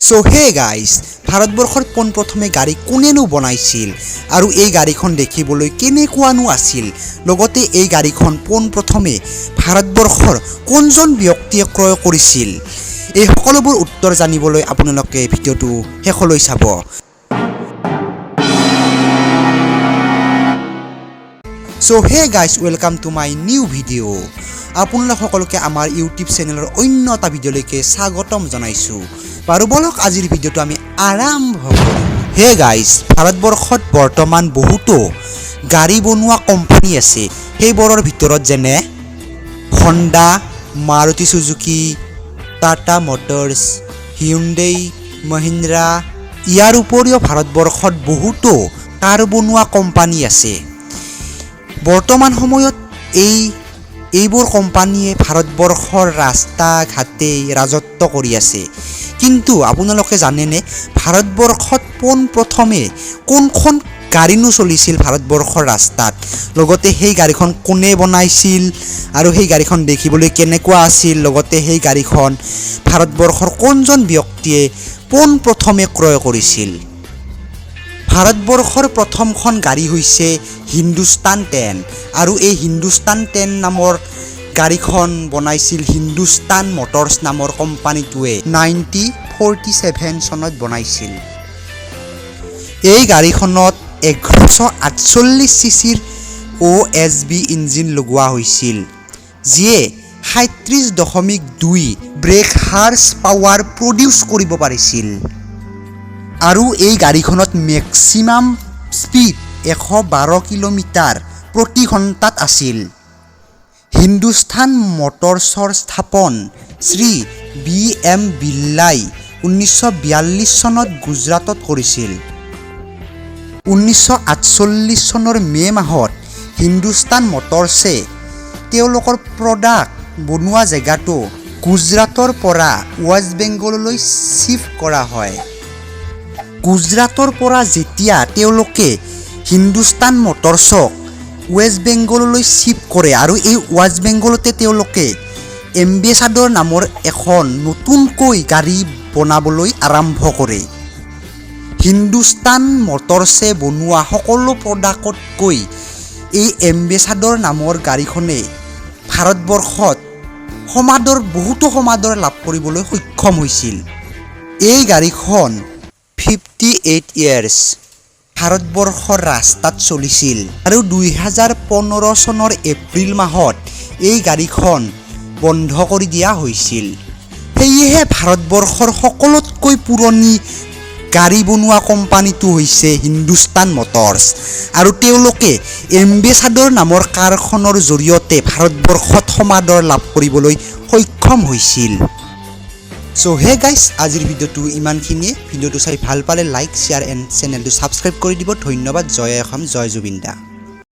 চ' hey guys, ভাৰতবৰ্ষত পোনপ্ৰথমে গাড়ী কোনেনো বনাইছিল আৰু এই গাড়ীখন দেখিবলৈ কেনেকুৱানো আছিল, লগতে এই গাড়ীখন পোনপ্ৰথমে ভাৰতবৰ্ষৰ কোনজন ব্যক্তিয়ে ক্ৰয় কৰিছিল, এই সকলোবোৰ উত্তৰ জানিবলৈ আপোনালোকে ভিডিঅ'টো শেষলৈ চাব। So hey guys, welcome to my new video. আপোনালোক সকলোকে আমাৰ ইউটিউব চেনেলৰ অন্য এটা ভিডিঅ'লৈকে স্বাগতম জনাইছোঁ। বাৰু ব'লক, আজিৰ ভিডিঅ'টো আমি আৰম্ভ কৰোঁ। হে গাইজ, ভাৰতবৰ্ষত বৰ্তমান বহুতো গাড়ী বনোৱা কোম্পানী আছে। সেইবোৰৰ ভিতৰত যেনে Honda, Maruti Suzuki, Tata Motors, Hyundai, Mahindra. ইয়াৰ উপৰিও ভাৰতবৰ্ষত বহুতো কাৰ বনোৱা কোম্পানী আছে। বৰ্তমান সময়ত এইবোৰ কোম্পানীয়ে ভাৰতবৰ্ষৰ ৰাস্তা ঘাটে ৰাজত্ব কৰি আছে। কিন্তু আপোনালোকে জানেনে, ভাৰতবৰ্ষত পোনপ্ৰথমে কোনখন গাড়ীনো চলিছিল ভাৰতবৰ্ষৰ ৰাস্তাত, লগতে সেই গাড়ীখন কোনে বনাইছিল আৰু সেই গাড়ীখন দেখিবলৈ কেনেকুৱা আছিল, লগতে সেই গাড়ীখন ভাৰতবৰ্ষৰ কোনজন ব্যক্তিয়ে পোনপ্ৰথমে ক্ৰয় কৰিছিল? ভাৰতবৰ্ষৰ প্ৰথমখন গাড়ী হৈছে হিন্দুস্তান 10 আৰু এই হিন্দুস্তান 10 নামৰ গাড়ীখন বনাইছিল হিন্দুস্তান মটৰ্ছ নামৰ কোম্পানীটোৱে, 1947 চনত বনাইছিল। এই গাড়ীখনত 1148 চিচিৰ অ'এছবি ইঞ্জিন লগোৱা হৈছিল, যিয়ে 37.2 ব্ৰেক হাৰ্ছ পাৱাৰ প্ৰডিউচ কৰিব পাৰিছিল আৰু এই গাড়ীখনত মেক্সিমাম স্পীড 112 কিলোমিটাৰ প্ৰতি ঘণ্টাত আছিল। হিন্দুস্তান মটৰ্ছৰ স্থাপন শ্ৰী বি এম বিৰলাই 1942 চনত গুজৰাটত কৰিছিল। 1948 চনৰ মে' মাহত হিন্দুস্তান মটৰ্ছে তেওঁলোকৰ প্ৰডাক্ট বনোৱা জেগাটো গুজৰাটৰ পৰা ৱেষ্ট বেংগললৈ শ্বিফ্ট কৰা হয়। গুজৰাটৰ পৰা যেতিয়া তেওঁলোকে হিন্দুস্তান মটৰ্ছক ৱেষ্ট বেংগললৈ শ্বিফ্ট কৰে আৰু এই ৱেষ্ট বেংগলতে তেওঁলোকে এম্বেচাডৰ নামৰ এখন নতুনকৈ গাড়ী বনাবলৈ আৰম্ভ কৰে। হিন্দুস্তান মটৰ্ছে বনোৱা সকলো প্ৰডাক্টতকৈ এই এম্বেচাডৰ নামৰ গাড়ীখনে ভাৰতবৰ্ষত বহুতো সমাদৰ লাভ কৰিবলৈ সক্ষম হৈছিল। এই গাড়ীখন 58 ইয়েৰ্ছ ভাৰতবৰ্ষৰ ৰাস্তাত চলিছিল আৰু 2015 চনৰ এপ্ৰিল মাহত এই গাড়ীখন বন্ধ কৰি দিয়া হৈছিল। সেয়েহে ভাৰতবৰ্ষৰ সকলোতকৈ পুৰণি গাড়ী বনোৱা কোম্পানীটো হৈছে হিন্দুস্তান মটৰ্ছ আৰু তেওঁলোকে এম্বেচাডৰ নামৰ কাৰখনৰ জৰিয়তে ভাৰতবৰ্ষত সমাদৰ লাভ কৰিবলৈ সক্ষম হৈছিল। চ' হে গাইজ, আজিৰ ভিডিঅ'টো ইমানখিনিয়ে। ভিডিঅ'টো চাই ভাল পালে লাইক, শ্বেয়াৰ এণ্ড চেনেলটো ছাবস্ক্ৰাইব কৰি দিব। ধন্যবাদ। জয় অসম, জয় জুবিন দা।